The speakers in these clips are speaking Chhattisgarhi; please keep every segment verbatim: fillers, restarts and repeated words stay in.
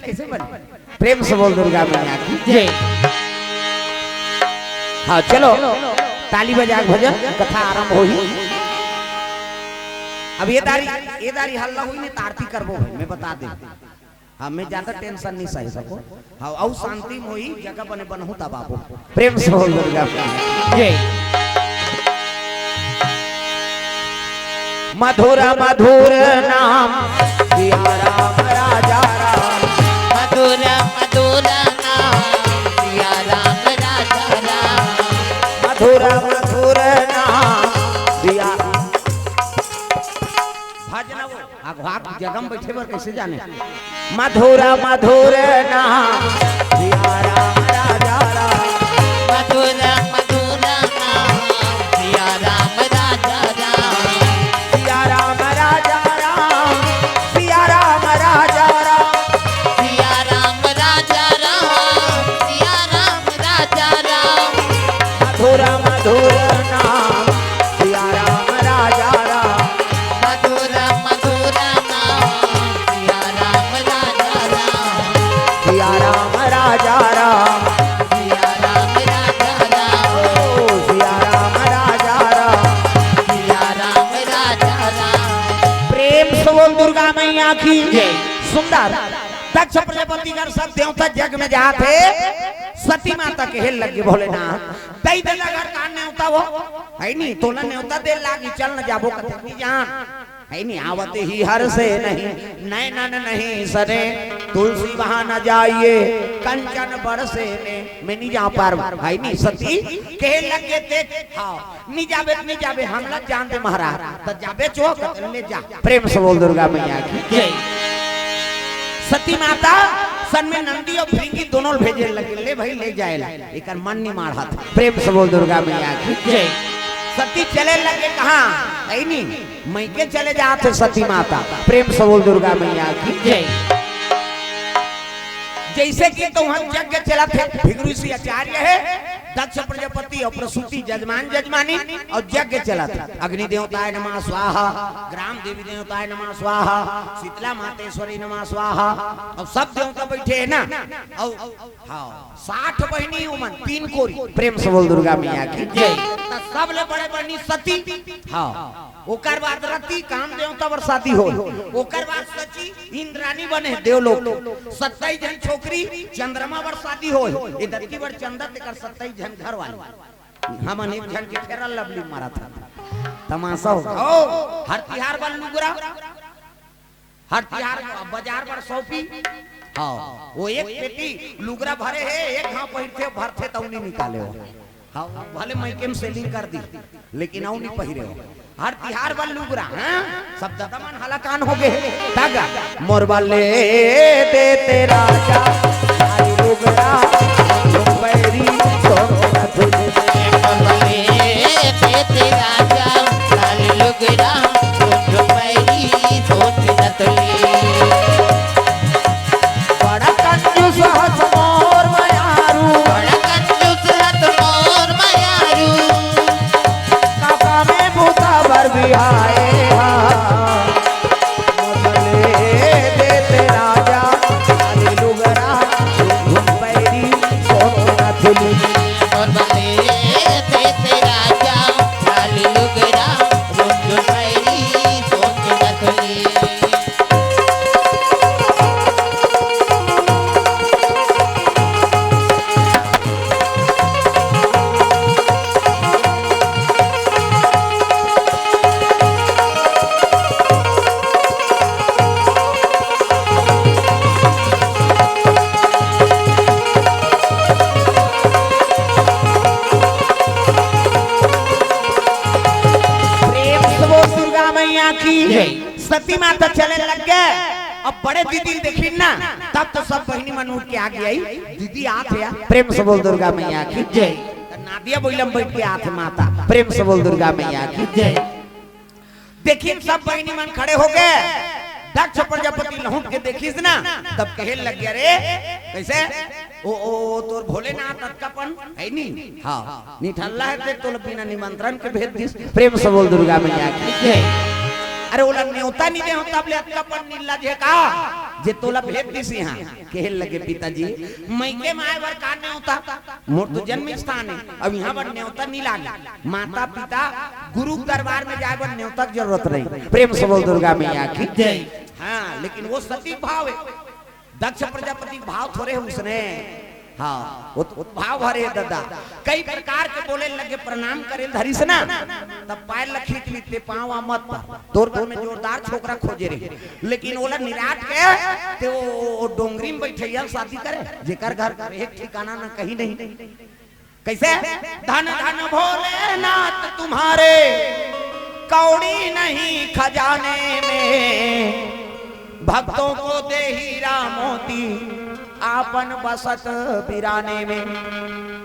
कैसे बने? प्रेम से बोल दुर्गा मैया की। जय। हाँ, चलो, ताली बजा के भजन कथा आरंभ होही। अब ये दारी, ये दारी हल्ला होही, नहीं त आरती करबो, मैं बता दे। हाँ, मैं ज्यादा tension नहीं सही सको। हाँ, अउ शांति में होही, जगह बने बनहूँ तब आबो। प्रेम से बोल दुर्गा मैया। जय। मधुर मधुर नाम सिया राम राजा राम। मधुर मधुर नाम सिया राम राजा राम। मधुर मधुर नाम सिया। भजना वो। आगो आग जगम बैठे बर कैसे जाने? मधुर मधुर नाम सिया राम राजा राम। मधुर मधुर नाम सिया राम राजा राम। सिया राम राजा राम। सिया राम राजा राम। सिया राम राजा राम। सिया राम राजा राम। मधुर मधुर नाम सिया राम राजा राम। मधुर मधुर नाम सिया राम राजा राम। सिया राम राजा राम। सिया राम राजा राम। ओ सिया राम राजा राम। सिया राम राजा राम। प्रेम से बोल दुर्गा मैया की। जय। सुंदर। दक्ष प्रजापति कर सब देवता जग में जात हे, सती माता कहे लगे भोलेनाथ, दई दे ला घर का नेवता हो, है नी, तोला नेवता दे लागी, चल न जाबो कथे नी जान, है नी, आवत ही हर से नहीं, नैनन नहीं सने, तुलसी वहां न जाइए, कंचन बरसे में, मैं नहीं जा पार, है नी, सती कहे लगे देख, हाँ, नी जाबे, नी जाबे, हमला जान दे महाराज, त जाबे चो, ले जा। प्रेम से बोल दुर्गा मैया की। जय। सती माता सन में नंदी अउ भृंगी दोनों ल भेजे लगे, ले भाई ले जाए ला, एकर मन नी माढ़त। प्रेम से बोल दुर्गा मैया की। जय। सती चले लगे कहाँ? ऐ नी, मइके चले जात हे सती माता। प्रेम से बोल दुर्गा मैया की। जय। जैसे कि तुहर यज्ञ चलत हे, भृगु ऋषि आचार्य हे, दक्ष प्रजापति अउ प्रसूति जजमान जजमानी अउ यज्ञ चलत हे। अग्नि देवताय नमः स्वाहा, ग्राम देवी देवताय नमः स्वाहा, शीतला मातेश्वरी नमः स्वाहा, अउ सब देवता बैठे हे ना। अउ हाँ, साठ बहिनी उमन तीन कोरी। प्रेम से बोल दुर्गा मैया की। जय। त सबले बड़े बहिनी सती। हाँ। ओकर बाद रति काम देवता बर शादी होय। ओकर बाद शची इंद्रानी बने देवलोक। सत्ताईस झन छोकरी चंद्रमा बर शादी होय। ए दक्की बर चंदा तेकर सत्ताईस झन घर वाले। हमन एक झन के Fair Lovely मारत हन। तमाशा हो। ओ, हर तिहार बर लुगरा। हर तिहार बाजार बर सौंपी। हाँ, वो एक पेटी लुगरा भरे हे, एक घांव पहिरथे, भरथे तौ नी निकाले हो। हाँ, भले मइके में selling कर दी, लेकिन अउ नी पहिरे हो। हर तिहार बर लुगरा, हाँ? सब ददा मन हलाकान हो गे। तगा, मोर बर ले देते राजा, सारी लुगरा, पैरी, सोन नथुनी। मोर बर ले देते राजा, सारी लुगरा, सोन पैरी, सोन नथुनी। बड़ा कंजूस हस मोर मयारू। बड़ा कंजूस हस मोर मयारू। काका में बूता बर बिहाए हा। मोर बर ले देते राजा, खाली लुगरा, झुम पैरी, सोन नथुनी। मोर बर ले देते राजा, खाली लुगरा, झुम पैरी, सोन नथुनी। प्रेम से बोल दुर्गा मैया की। जय। सती माता चले लग गे। अब बड़े दीदी ल देखिन ना, तब तो सब बहिनी मन उठ के आगे आई, दीदी आत हे। प्रेम से बोल दुर्गा मैया की जय। त नादिया बइला म बइठ के आत हे माता। प्रेम से बोल दुर्गा मैया की जय। देखिन सब बहिनी मन खड़े हो गे। दक्ष प्रजापति लहुट के देखिस ना, तब कहे लग गे, "अरे, कैसे? ओ, ओ, ओ, तोर भोलेनाथ अतका पन हे नी?" हाँ। निठल्ला हे ते तोला बिना निमंत्रण के भेज दिस। प्रेम से बोल दुर्गा मैया की जय। अरे ओला नेवता नी दे हो तब ले अतका पन निर्लज हे का? जे तोला भेज दिस इहाँ, कहे लगे, "पिताजी, मइके म आए बर का नेवता? मोर तो जन्म स्थान हे, अब इहाँ बर नेवता नइ लागे।" माता पिता गुरु के दरबार में जाए बर नेवता के जरूरत नहीं। प्रेम से बोल दुर्गा मैया की जय। हाँ, लेकिन वो सती भाव हे, दक्ष प्रजापति के भाव थोरे हे उसने। हाँ, वो तो भाव भरे हे ददा। कई प्रकार के बोले लगे, प्रणाम करे ल धरिस ना, तब पैर ल खींच लिस, "पाँव आ मत पर।" तोर बर में जोरदार छोकरा खोजे रहे, लेकिन ओला निराट के ते वो, वो डोंगरी में बइठइया शादी करे, जेकर घर रहे ठिकाना ना कहीं नहीं। कैसे? धन धन भोलेनाथ तुम्हारे, कौड़ी नहीं खजाने में, भक्तों को दे हीरा मोती, आपन बसत बिराने में।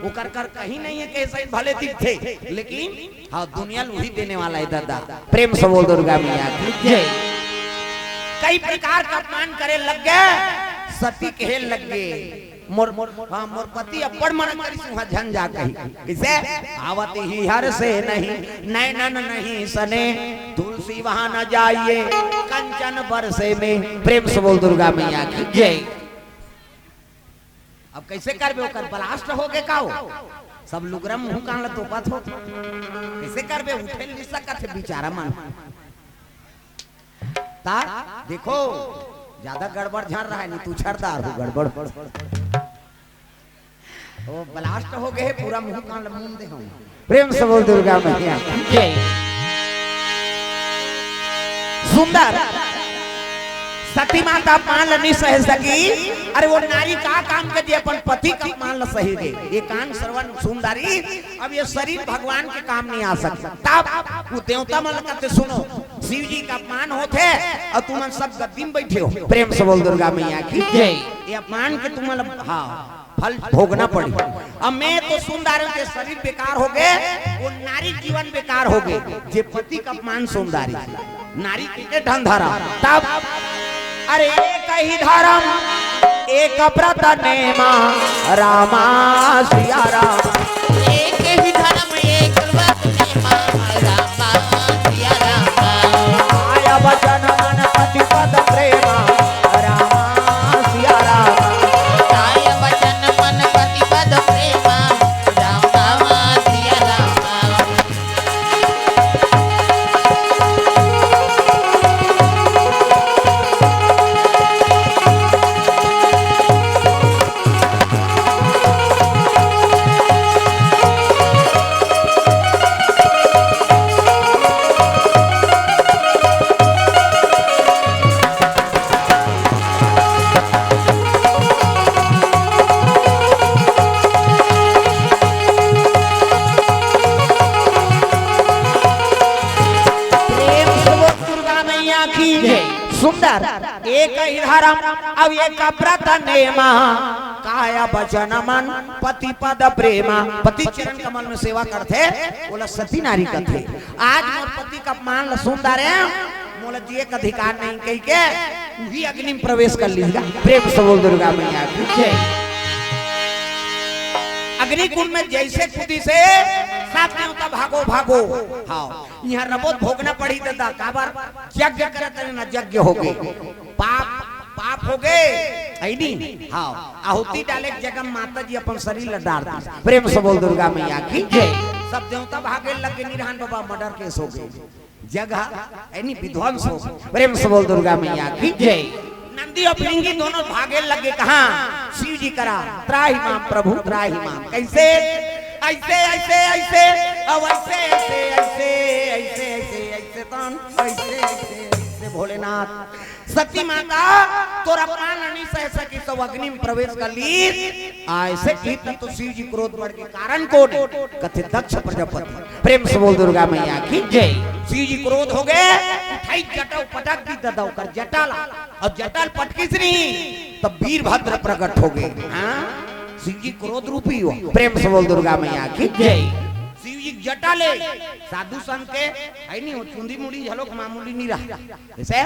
ओकर कर कहीं नहीं हे, कैसे भले दिखथे, लेकिन हाँ, दुनिया ल उही देने वाला हे ददा। प्रेम से बोल दुर्गा मैया की जय। कई प्रकार के अपमान करे लग गे, सती कहे लग गे, "मोर, मोर, हाँ, मोर पति अब्बड़ मना करिस, उहाँ झन जा," कही। किसे? "आवत ही हर से नहीं, नैनन नहीं सने, तुलसी वहाँ न जाइए, कंचन बरसे में।" प्रेम से बोल दुर्गा मैया की जय। अब कैसे करबे, ओकर blast हो गे का हो? सब लुगरा मुंह कान ल तोपत हो, कैसे करबे? उठे नइ सकत हे बिचारा मन। ता देखो, ज्यादा गड़बड़ झन रहा, नहीं तू छरदार हो गड़बड़। वो blast हो गे हे, पूरा मुंह कान ल मूंद दे हूँ। प्रेम से बोल दुर्गा मैया की जय। सुंदर सती माता अपमान ल नइ सहे सकी। अरे वो नारी का काम के जे अपन पति के अपमान ल सहे गे। ये कान श्रवण सुंदरी, अब ये शरीर भगवान के काम नइ आ सकता। तब वो देवता मन ल कथे, "सुनो, शिव जी का अपमान होथे अउ तुमन सब गद्दी में बइठे हो।" प्रेम से बोल दुर्गा मैया की जय। ये अपमान के तुमन ल, हाँ, फल भोगना पड़ी। अब मैं तो सुन डारे हूँ, जे शरीर बेकार हो गे, वो नारी जीवन बेकार हो गे, जे पति का अपमान सुन डारे। नारी के ढंग धरा, तब अरे एक ही धर्म, एक व्रत नेमा, रामा सिया राम। एक ही धर्म, एक व्रत नेमा, रामा सिया राम। काय वचन मन पति पद प्रेमा, रामा सिया राम। काय वचन मन पति पद प्रेमा, रामा सिया राम। प्रेम से बोल दुर्गा मैया की जय। सुंदर एक ही धर्म, अब एक व्रत नेमा, काय वचन मन पति पद प्रेमा। पति चरण कमल में सेवा करथे, ओला सती नारी कथे। आज मोर पति का अपमान ल सुन डारे, मोला जिए का अधिकार नहीं कहिके उही अग्नि में प्रवेश कर लीस गा। प्रेम से बोल दुर्गा मैया की जय। अग्नि कुंड में जैसे कूदिस हे, सब देवता भागो, भागो। हाँ, इहाँ रबो त भोगना पड़ही ददा, काबर? यज्ञ करत रहे ना, यज्ञ हो गे, पाप, पाप हो गे, है नी? हाँ, आहुति डाले के जगह माता जी अपन शरीर ल डार दिस। प्रेम से बोल दुर्गा मैया की जय। सब देवता भागे लग गे, निरहान बाबा murder case हो गे, जगह, है नी, विध्वंस हो गे। प्रेम से बोल दुर्गा मैया की जय। नंदी और भृंगी दोनों भागे लग गे कहाँ? शिव जी करा। त्राहि माम प्रभु, त्राहि माम। कैसे? ऐसे, ऐसे, ऐसे, अब ऐसे, ऐसे, ऐसे, ऐसे, ऐसे, ऐसे, तन, ऐसे, ऐसे, ऐसे, भोलेनाथ। सती माता तोर अपमान नइ सह सकिस त अग्नि में प्रवेश कर लीस। ऐसे कहिस त शिव जी क्रोध बढ़ गे। कारण कोन हे? कथे दक्ष प्रजापति। प्रेम से बोल दुर्गा मैया की जय। शिव जी क्रोध हो गे, उठाइस जटा, पटक दिस ददा ओकर जटा ला, अउ जटा ल पटकिस नहीं, तब वीरभद्र प्रकट हो गे। हाँ, शिव जी क्रोध रूपी हो। प्रेम से बोल दुर्गा मैया की जय। शिव जी के जटा ले, साधु संत के, है नहीं, वो चुंदी मुड़ी झलोक मामूली नहीं रहा। जैसे,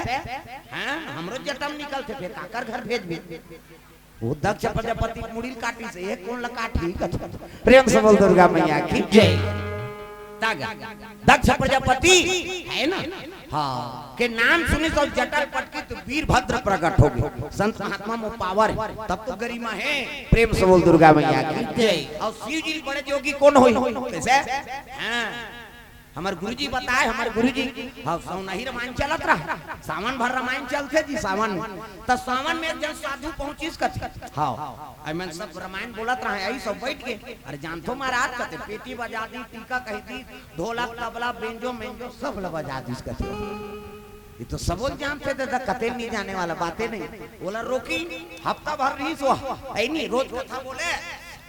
हाँ, हमरो जटा म निकलथे, फेर काकर घर भेजबे? वो दक्ष प्रजापति के मुड़ी ल काटिस, एक कोन ल काटही? प्रेम से बोल दुर्गा मैया की जय। तागा, दक्ष प्रजापति है ना, हाँ, के नाम सुनिस अउ जटा ल पटकिस त वीरभद्र प्रगट होगे। संत महात्मा म पावर हे, तब तो गरिमा हे। प्रेम से बोल दुर्गा मैया की जय। अउ शिव जी बड़े जोगी कोन होही? कइसे? हाँ, हमर गुरुजी बताए, हमर गुरुजी, हाँ, सौनही रमायन चलत रहा, सावन भर रमायन चलथे जी, सावन में। त सावन में एक झन साधु पहुंचिस कथे, हाँ, अइ मन सब रमायन बोलत रहा, अइ सब बइठ गे। अरे जानथो महाराज कथे, पेटी बजा दिस, टीका कहि दिस, ढोलक, तबला, बेंजो, मेंजो सब ल बजा दिस कथे। ये तो सबो ल जानथे दादा, कथे ल नइ जाने वाला बाते नइ। ओला रोकी, हफ्ता भर रहिस ओ, अइ नी, रोज कथा बोले,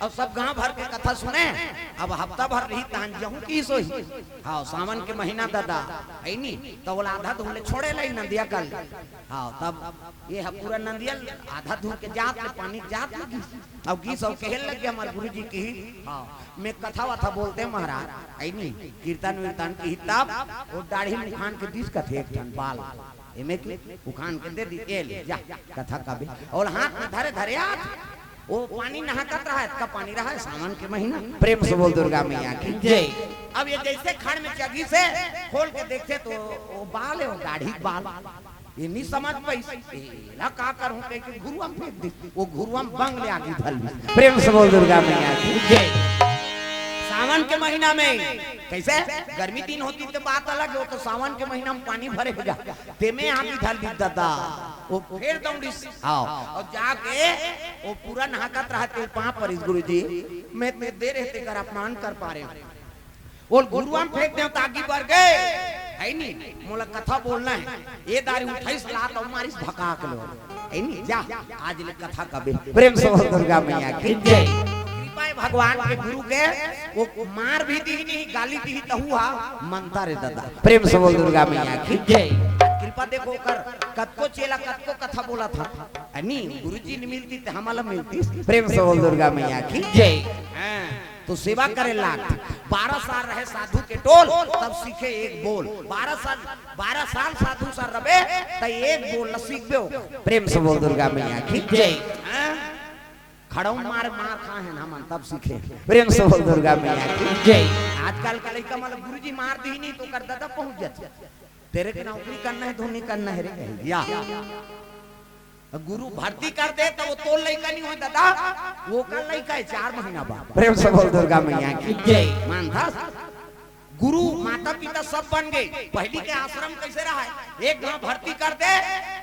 अउ सब गांव भर के कथा सुने। अब हफ्ता भर रही तहन जहूं किहिस होही। हाँ, सावन के महीना दादा, अइ नी, त ओला आधा धुन ले छोड़े ल नदिया कल। हाँ, तब ये ह पूरा नदिया ल आधा धुन के जात ले पानी जात ले गिस। अउ गिस अउ कहे लग गे हमर गुरुजी कि, हाँ, मैं कथा वथा बोलते महाराज, अइ नी, कीर्तन वीर्तन किही तब ओ डाढ़ी ल उखान के दिस कथे एक ठन बाल, एमे के उखान के दे दिस, ए ले जा, कथा कबे। अउ हाथ में धरे धरे आत, ओ पानी नहाकत रहा, अतका पानी रहा, सावन के महीना। प्रेम से बोल दुर्गा मैया की जय। अब ये जइसे खड़ में चघिस हे, खोल के देखथे त ओ बाल हे, ओ डाढ़ी के बाल। ये नइ समझ पाइस, एला का करहूं कहिके घुरुवा म फेंक दिस। ओ घुरुवा म बंग ले आगी धर लिस। प्रेम से बोल दुर्गा मैया की जय। सावन के महीना में, कइसे? गर्मी दिन होतिस त बात अलग हे, ओ तो सावन के महीना में पानी भरे हे गा, तेमे आगी धर लिस दादा। ओ फेर दौड़िस, हाँ, अउ जाके ओ पूरा नहाकत रहा, तेला पांव परिस, गुरुजी, मैं ते दे रहे तेकर अपमान कर पारे हंव। ओला घुरुवा म फेंक देंव त आगी बर गे, अइ नी, मोला कथा बोलना हे। ए दारी उठाइस लात अउ मारिस भकाक ले, अइ नी, जा, आज ले कथा कबे। प्रेम से बोल दुर्गा मैया की जय। कृपा हे भगवान के, गुरु के, ओ मार भी दिही नहीं, गाली दिही तहू हा मनता रे दादा। प्रेम से बोल दुर्गा मैया की जय। कृपा देखो ओकर, कतको चेला कतको कथा बोलत हे, अइ नी, गुरुजी नइ मिलतिस त हमला मिलतिस। प्रेम से बोल दुर्गा मैया की जय। हाँ। तो सेवा करे लाग। बारह साल रहे साधु के टोल, तब सीखे एक बोल। बारह साल, बारह साल साधु सर रबे, त एक बोल ल सीखबे। प्रेम से बोल दुर्गा मैया की जय। हाँ? खड़ाऊ मार, मार खाए हन हमन, तब सीखे। प्रेम से बोल दुर्गा मैया की जय। आजकल के लइका मन ल गुरुजी मार दिही नहीं त ओकर ददा पहुंच जाथे। तेरे के नौकरी करना हे, धुन नइ करना हे रे, कहिके। या। गुरु भर्ती कर दे त ओ तोर लइका नइ होय दादा, ओकर लइका हे चार महीना बाद। प्रेम से बोल दुर्गा मैया की जय। मानथस? गुरु, माता पिता सब बन गे। पहिली के आश्रम कइसे रहय? एक घांव भर्ती कर दे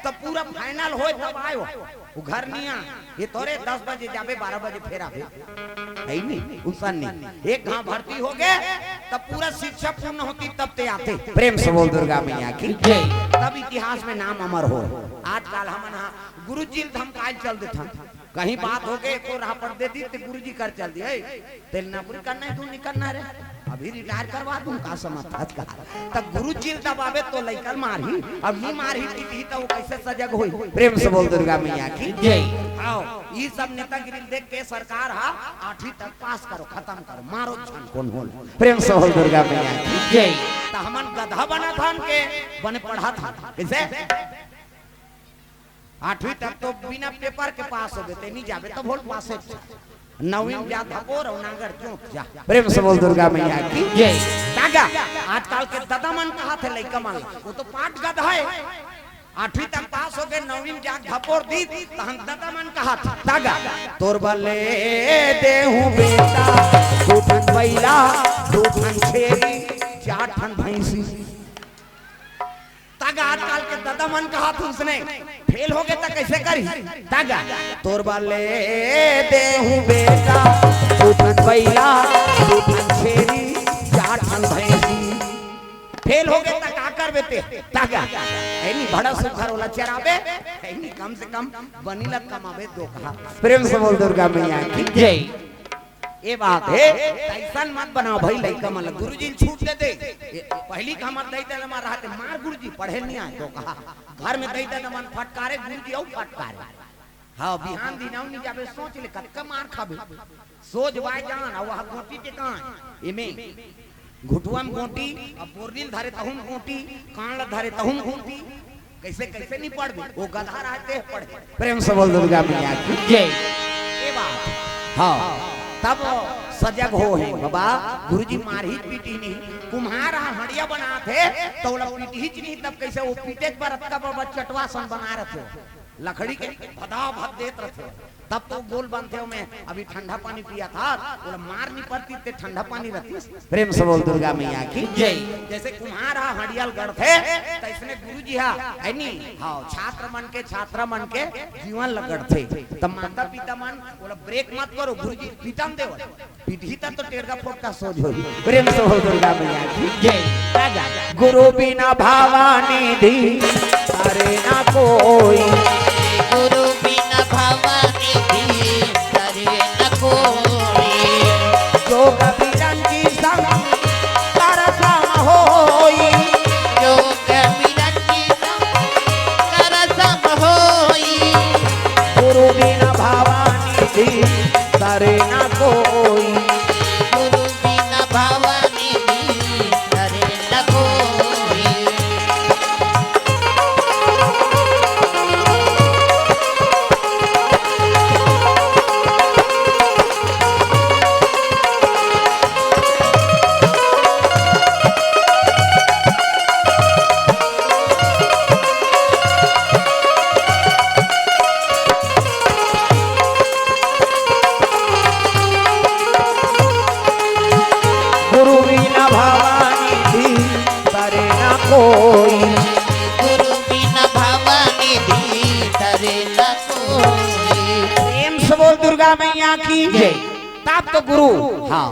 त पूरा final होय तब आय ओ। ओ घर नइ आय। ये तोरे दस बजे जाबे, बारह बजे फेर आबे। हे नहीं, उसन नहीं। एक घांव भर्ती होगे, तब पूरा शिक्षा पूर्ण होतिस, तब ते आते। प्रेम से बोल दुर्गा मैया की जय। तब इतिहास में नाम अमर हो। आजकल हमन हा गुरुजी ल धमकाय ल चल देथन। कहीं बात होगे, एको राहपट दे दिस त गुरुजी कर चल दिस, "ए, तेला नौकरी करना हे, धुन नइ करना रे, अभी retire करवा दूं, का समझथस का?" त गुरुजी ल दबाबे त लइका ल मारही, अब नइ मारही, पीटही त ओ कइसे सजग होही? प्रेम से बोल दुर्गा मैया की जय। आओ, ई सब नेतागिरी ल देख के सरकार हा आठवीं तक पास करो, खतम करो, मारो झन कोन होल। प्रेम से बोल दुर्गा मैया की जय। त हमन गधा बनत हन के बने पढ़त हन। कइसे? आठवीं तक तो बिना paper के पास होबे, ते नइ जाबे त भोल पासे। नौवीं में जा धपोर अउ नांगर चोंच जा। प्रेम से बोल दुर्गा मैया की जय। तागा, आजकल के ददा मन कहत हे लइका मन, ओ तो पाट गधा हे। आठवीं तक पास होगे, नौवीं में जा धपोर दिस, तहन ददा मन कहत, तागा, तोर बर ले देहूं बेटा, दू ठन बइला, दू ठन छेरी, चार ठन भैंसी। तागा, आजकल के ददा मन कहत हे उसने, फेल होगे त कइसे करही? तागा, तोर बर ले देहूं बेटा, दू ठन बइला, दू ठन छेरी, चार ठन भैंसी। फेल होगे त का करबे ते? तागा, हे नहीं, बड़ा सुघर ओला चराबे, हे नहीं, कम से कम बनी ल कमाबे दोकहा। प्रेम से बोल दुर्गा मैया की जय। ए बात हे, त अइसन मत बनाव भई लइका मन ल, गुरुजी ल छूट दे दे। ए, पहिली के हमर दई ददा मन रहय ते मार गुरुजी, पढ़े ल नइ आय दोकहा। घर में दई ददा मन फटकारे, गुरुजी अउ फटकारे। हाँ, बिहान दिन अउ नइ जाबे, सोच ले कतका मार खाबे। सोझ बाय जान, अउ वह गोटी के कान, एमे घुटवा म गोटी, अउ बोरनी ल धरे तहू म गोटी, कान ल धरे तहू म गोटी। कइसे, कइसे नइ पढ़बे? ओ गधा रहय ते पढ़े। प्रेम से बोल दुर्गा मैया की जय। ए बात। हाँ। तब सजग हो हे बाबा। गुरुजी मारही पीटही नहीं, कुम्हार ह हड़िया बनात हे, त ओला पीटही च नहीं, तब कइसे ओ पीटे के बर अतका बड़ चटवा सन बना रथे, लकड़ी के भदा भद देत रथे, तब तो गोल बनथे। ओमे अभी ठंडा पानी पिया था, ओला मार नहीं पड़ती ते ठंडा पानी रहती। प्रेम से बोल दुर्गा मैया की जय। जैसे कुम्हार ह हड़िया ल गढ़थे, त इसने गुरुजी ह, है नी? हाँ, छात्र मन के, छात्रा मन के जीवन ल गढ़थे। त माता पिता मन ओला ब्रेक मत करो, गुरुजी पीटन देवल, पीटही त तो टेड़गा फोटका सोझ होही। प्रेम से बोल दुर्गा मैया की जय। राजा। गुरु बिना भवानी दी, अरे ना कोई। गुरु बिना भवानी दी, अरे ना कोई। जोग बिरंगी संग कर सम होई। जोग बिरंगी संग कर सम होई। गुरु बिना भवानी दी, करे ना कोई। गुरु बिना भवानी दी, करे ना कोई। गुरु बिना भवानी दी, करे ना कोई। गुरु बिना भवानी दी, करे ना कोई। प्रेम से बोल दुर्गा मैया की जय। तब तो गुरु, हाँ,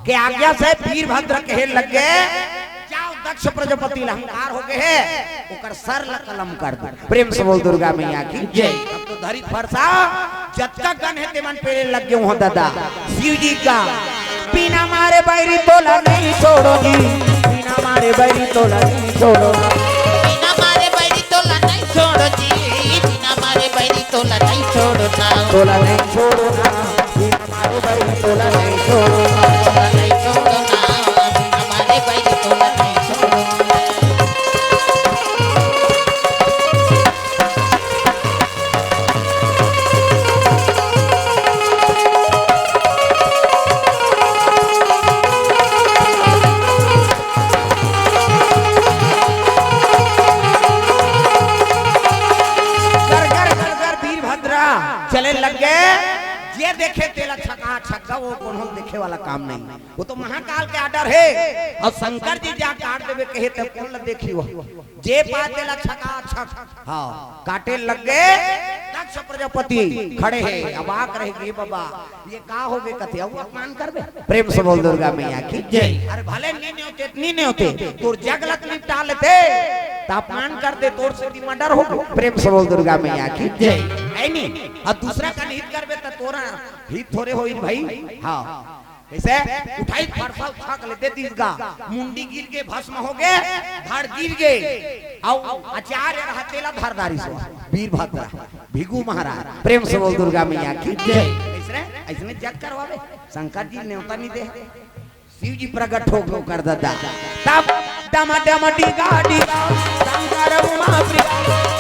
के आज्ञा से वीरभद्र कहे लग गे, जाओ दक्ष प्रजापति ल अहंकार हो गे हे, ओकर सर ल कलम कर दो। प्रेम से बोल दुर्गा मैया की जय। अब तो धरी फरसा, जतका गन हे तेमन पेरे लग गे हो दादा। शिव जी का बिना मारे बैरी तोला नहीं छोड़ो जी, बिना मारे बैरी तोला नहीं छोड़ो। बिना मारे बैरी तोला नहीं छोड़ो जी, बिना मारे बैरी तोला नहीं छोड़ो ना। तोला नहीं छोड़ो ना, बिना मारे बैरी तोला नहीं छोड़ो। तोला नहीं छोड़ो ना, बिना मारे बैरी तोला नहीं छोड़ो। गरगर गरगर वीरभद्रा चले लग गे। जे देखे तेला छका छक्का, वो कोनो देखे वाला काम नहीं। वो तो महाकाल के आर्डर हे। अउ शंकर जी जा काट देबे कहे, तब कोन ल देखी वो? जे पाय तेला छका छक। हाँ, काटे लग गे। दक्ष प्रजापति खड़े हे, अबाक रह गे, बाबा, ये का हो गे कथे, अउ अपमान करबे? प्रेम से बोल दुर्गा मैया की जय। अरे भले नी नेवते, नी नेवते, तोर जग ल त निपटा लेते, त अपमान कर दे, तोर सेती मर्डर हो गे। प्रेम से बोल दुर्गा मैया की जय। है नी? अउ दूसरा कन हित करबे त तोर हित थोरे होही भाई। हाँ। कइसे? उठाई फरसा उठा के ले दे दिस गा, मुंडी गिर गे, भस्म हो गे, धड़ गिर गे। अउ आचार्य रहा तेला धर डारिस वीरभद्र, भृगु महाराज। प्रेम से बोल दुर्गा मैया की जय। अइसने, अइसने जग करवावे, शंकर जी नेवता नी दे, शिव जी प्रगट हो गो कर दादा। तब डम डम डिगा डिगा शंकर उमा प्रिया।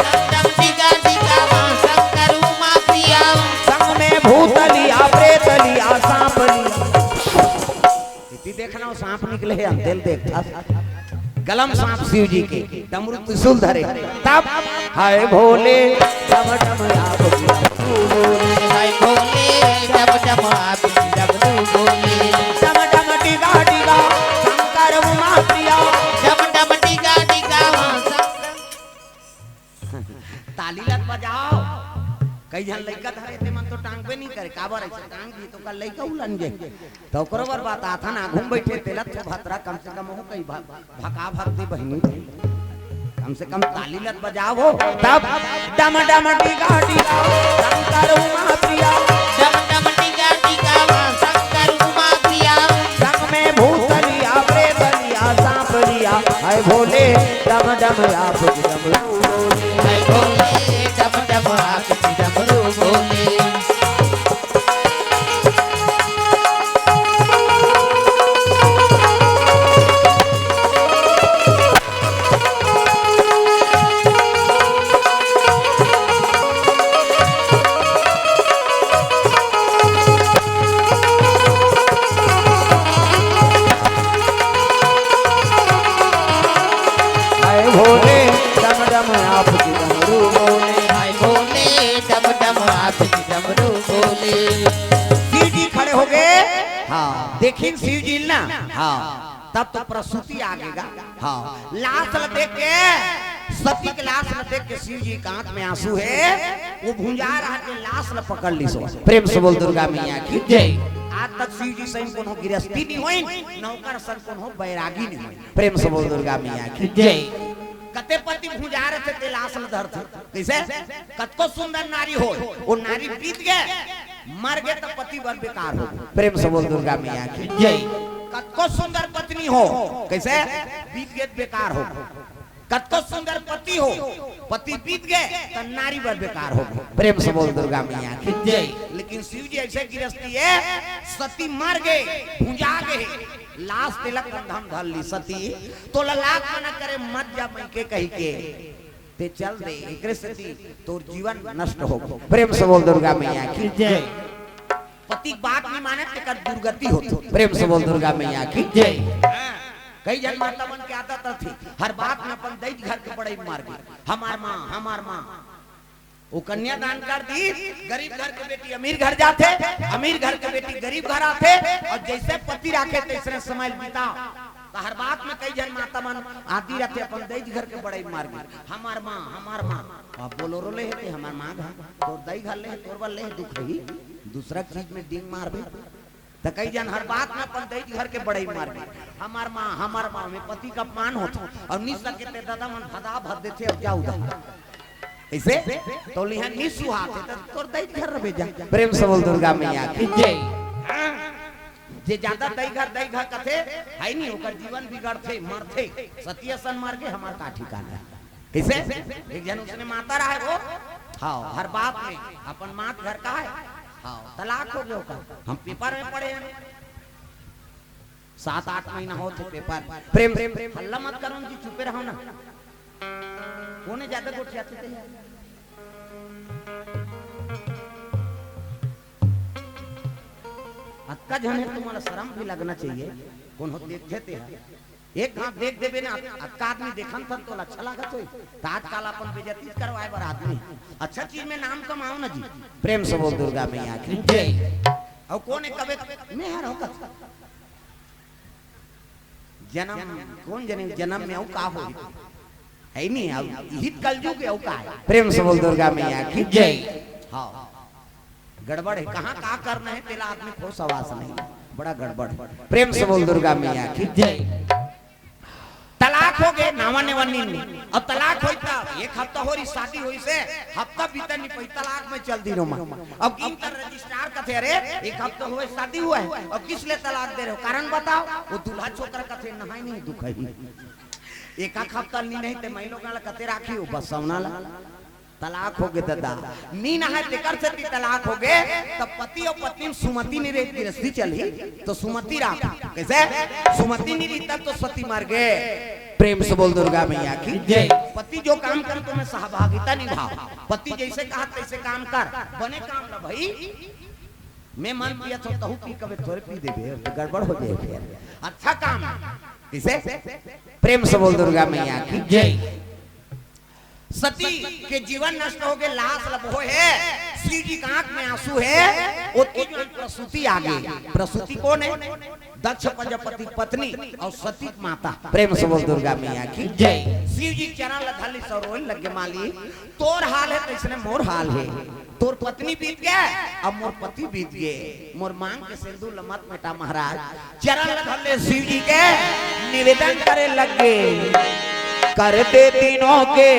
डम डम डिगा डिगा शंकर उमा प्रिया। संग में भूत लिया, प्रेत लिया, सांप लिया। इति देखना, वो सांप निकले हे, अंतेल देखता। गलम सांप शिव जी के, डमरू त्रिशूल धरे। तब हाय भोले, डम डम आप की डमरू बोले। हाय भोले, डम डम आप की डमरू बोले। डम डम डिगा डिगा शंकर उमा प्रिया। डम डम डिगा डिगा शंकर। ताली ल त बजाव। कई झन लइका धरे, तेमन तो टांगबे नी करे, काबर अइसे टांग दी तो का लइका उलन जाही। त ओकरो बर बताथन, आघू म बइठे तेला तो भतरा कम से कम हो कई भा-, भका भक दे बहिनी। कम से कम ताली ल त बजाव हो। तब डम डम डिगा डिगा शंकर उमा प्रिया। डम डम डिगा डिगा शंकर उमा प्रिया। संग में भूत लिया, प्रेत लिया, सांप लिया। हाय भोले, डम डम आप की डमरू बोले। हाय भोले, डम डम आप की डमरू बोले। शिव जी खड़े हो गए। हाँ, देखिन शिव जी ना। हाँ, तब तो प्रसूति आ गएगा। हाँ, लाश ल देख के, सती के लाश ल देख के शिव जी के आंख में आंसू हे। वो भुंजा रहा के लाश ल पकड़ लिस। प्रेम से बोल दुर्गा मैया की जय। आज तक शिव जी सही कोनो गिरस्ती नहीं होई, नौकर सन कोनो बैरागी नहीं होई। प्रेम से बोल दुर्गा मैया की जय। कते पति भुंजा रहे थे, ते लाश ल धरथे। कैसे? कतको सुंदर नारी हो, वो नारी बीत गए, मर गए तो पति बर बेकार हो। प्रेम से बोल दुर्गा मैया की जय। कतको सुंदर पत्नी हो, कैसे? बीत गए त बेकार हो। कतको सुंदर पति हो, पति बीत गए तो नारी बर बेकार हो। प्रेम से बोल दुर्गा मैया की जय। लेकिन शिव जी ऐसे गिरस्ती हे, सती मर गए, भुंजा गए, लाश तेला कंधा म धर ली सती, तोला लाख मना करे मत जा मइके कहिके, ते चल दे, एकरे सेती तोर जीवन नष्ट हो गे। प्रेम से बोल दुर्गा मैया की जय। पति के बात नहीं माने, तेकर दुर्गति होथे। प्रेम से बोल दुर्गा मैया की जय। हाँ, कई झन माता मन के आदत रथे, हर बात में अपन दई घर के बड़ई मार के, हमार माँ, हमार माँ। वो कन्यादान कर दी, गरीब घर के बेटी अमीर घर जाथे, अमीर घर के बेटी गरीब घर आथे, और जैसे पति राखे तैसने समय बिता। तो हर बात में कई झन माता मन आती रहते, अपन दई घर के बड़ई मार के, हमार माँ, हमार माँ। अब बोलोरो ले हे ते हमार माँ घर, तोर दई घर ले हे, तोर बर ले हे, दुख रही, दूसरा चीज में डींग मारबे। त कई झन हर बात में अपन दई घर के बड़ई मार के, हमार माँ, हमार माँ में पति का अपमान होथे, और निस सके ते दादा मन भदा भद देथे, और जा उधर। ऐसे तो लिहा निस सुहात हे, त तोर दई घर रबे जा। प्रेम से बोल दुर्गा मैया की जय। हाँ, जे ज्यादा दई घर, दई घर कथे, है नहीं, ओकर जीवन बिगड़थे, मरथे, सती असन मर के हमार का ठिकाना। कैसे? एक झन उसने माता रहे वो, हाँ, हर बात में अपन मात घर का है, हाँ, तलाक हो गया ओकर। हम पेपर में पढ़े हैं, सात आठ महीना होथे पेपर। प्रेम, प्रेम, प्रेम, हल्ला मत करो जी, चुपे रहो ना। कोने ज्यादा गोठियाथे ते यार? अतका झन हे, तुम्हाला शरम भी लगना चाहिए। कोन हो देखथे ते हा? एक घात देख देबे ना, अतका आदमी देखन थन तोला अच्छा लागत होई। त आजकल अपन बेइज्जती करवाए बर आदमी। अच्छा चीज में नाम कमाओ ना जी। प्रेम से बोल दुर्गा मैया की जय। और कोने कबे मैं हर होकर जनम, कोन जने जनम में अउ का होही? है नहीं, अब इही त कलजुग हे, अउ का हे? प्रेम से बोल दुर्गा मैया की जय। हाँ, गड़बड़ हे, कहाँ का करना हे, तेला आदमी को सवास नहीं, बड़ा गड़बड़ हे। प्रेम से बोल दुर्गा मैया की जय। तलाक हो गए, नावा नेवा नीन नी। अब तलाक होई त एक हफ्ता हो रही शादी होई से, हफ्ता बीतन नहीं पाई, तलाक में चल दी रो माँ। अब इन तर रजिस्ट्रार कथे, "अरे, एक हफ्ता हुए शादी हुआ है, अब किस लिए तलाक दे रहे हो? कारण बताओ।" वो दूल्हा छोकरा कथे, "नहाई नहीं दुख है।" एक आध हफ्ता नी नहीं ते मैं लोग वाला कते राखी हो, बस सवना ला। तलाक हो गए दादा, नी नहाए तेकर सेती तलाक हो गए। तब पति और पत्नी में सुमति नहीं रही, गिरस्ती चली तो सुमति राख। कैसे? सुमति नहीं रही तब तो सती मर गए। प्रेम से बोल दुर्गा मैया की जय। पति जो काम कर तुम्हें सहभागिता निभाओ, पति जैसे कहा तैसे काम कर, बने काम ला भाई। मैं मन पिया तो तहू पी कबे थोड़े पी देबे, तो गड़बड़ हो जाए फिर। अच्छा काम। किसे? प्रेम से बोल दुर्गा मैया की जय। सती के जीवन नष्ट हो गए, लाश लबहो है, शिव जी का आंख में आंसू है। ओतकी जो प्रसूति आ गई। प्रसूति कौन है? दक्ष प्रजापति पत्नी और सती माता। प्रेम से बोल दुर्गा मैया की जय। शिव जी चरण ल धर ली, सब रोए लग गए, माली, तोर हाल है तैसने मोर हाल है। तोर पत्नी बीत गए, अब मोर पति बीत गए। मोर मांग के सिंदूर ल मत मिटा महाराज। चरण ल धर ले शिव जी के, निवेदन करे लग गे। कर दे तीनों के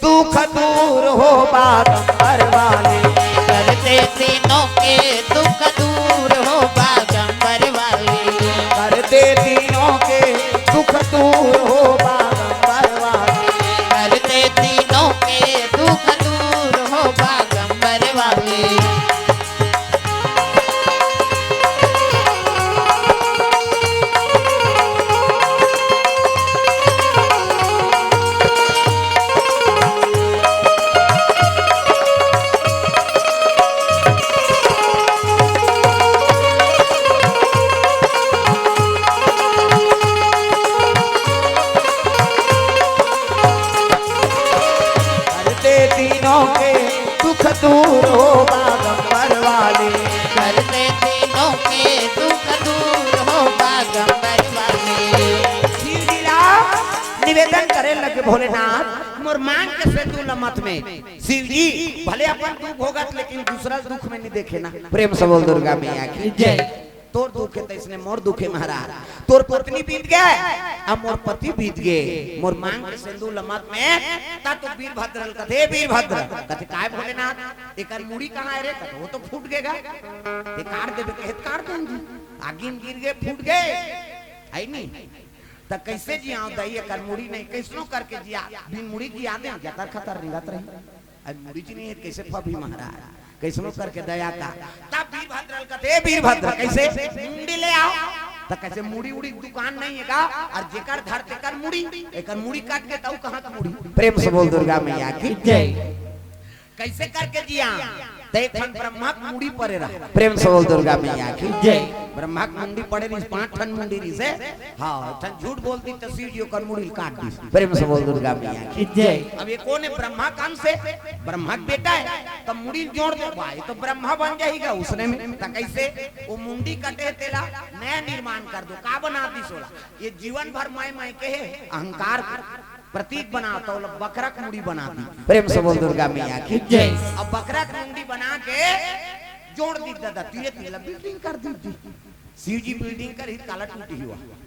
दुख दूर हो बागंबर वाले। कर दे तीनों के दुख दूर हो बागंबर वाले। कर दे तीनों के दुख दूर हो बागंबर वाले। कर दे तीनों के दुख दूर हो बागंबर वाले। भोलेनाथ, मोर मांग के सेंदूर ल मत में। शिव जी भले अपन दुख भोगत, लेकिन दूसरा दुख में नहीं देखे ना। प्रेम से बोल दुर्गा मैया की जय। तोर दुख हे तइसने मोर दुख हे महाराज। तोर पत्नी बीत गे, अब मोर पति बीत गे, मोर मांग के सेंदूर ल मत में। ता तो वीरभद्र ल कथे, "वीरभद्र।" कथे, "काय भोलेनाथ?" "एकर मुड़ी कहाँ हे रे?" कथे, "वो तो फूट गे गा।" "ते काट देबे?" कहे, "काट देंगे।" आगी में गिर गे, फूट गे, है नी? त कैसे जियाव दई, एकर मुड़ी नहीं, कैसनो करके जिया, बिन मुड़ी जिया दे, जतर खतर रिंगत रही। अब मुड़ी जी नहीं है, कैसे फबही महाराज? कैसनो करके दया का। तब वीरभद्र ल कथे, "ए वीरभद्र, कैसे मुंडी ले आओ।" त कैसे मुड़ी उड़ी दुकान नहीं है का? और जेकर धर तेकर मुड़ी, एकर मुड़ी काट के तऊ कहाँ का मुड़ी? प्रेम से बोल दुर्गा मैया की जय। कैसे करके जिया? त एक ठन ब्रह्मा के मुड़ी परे रहा। प्रेम से बोल दुर्गा मैया की जय। ब्रह्मा के मुंडी पड़े रहिस, पांच ठन मुंडी रहिस हे। हाँ, एक ठन झूठ बोल दी त शिव जी ओकर मुड़ी ल काट दिस। प्रेम से बोल दुर्गा मैया की जय। अब ये कोन हे? ब्रह्मा के अंश हे, ब्रह्मा के बेटा हे, त मुड़ी ल जोड़ दे भाई, त ब्रह्मा बन जाही गा उसने में। त कैसे? वो मुंडी कटे हे, तेला नया निर्माण कर दो। का बना दिस ओला? ये जीवन भर मैं मैं के हे, अहंकार के प्रतीक बना, त ओला बकरा के मुड़ी बना दी। प्रेम से बोल दुर्गा मैया की जय। अब बकरा के मुंडी बना के जोड़ दी दादा, तीरे तीर ला building कर दी। शिव जी building करही त काला टूटही हुआ।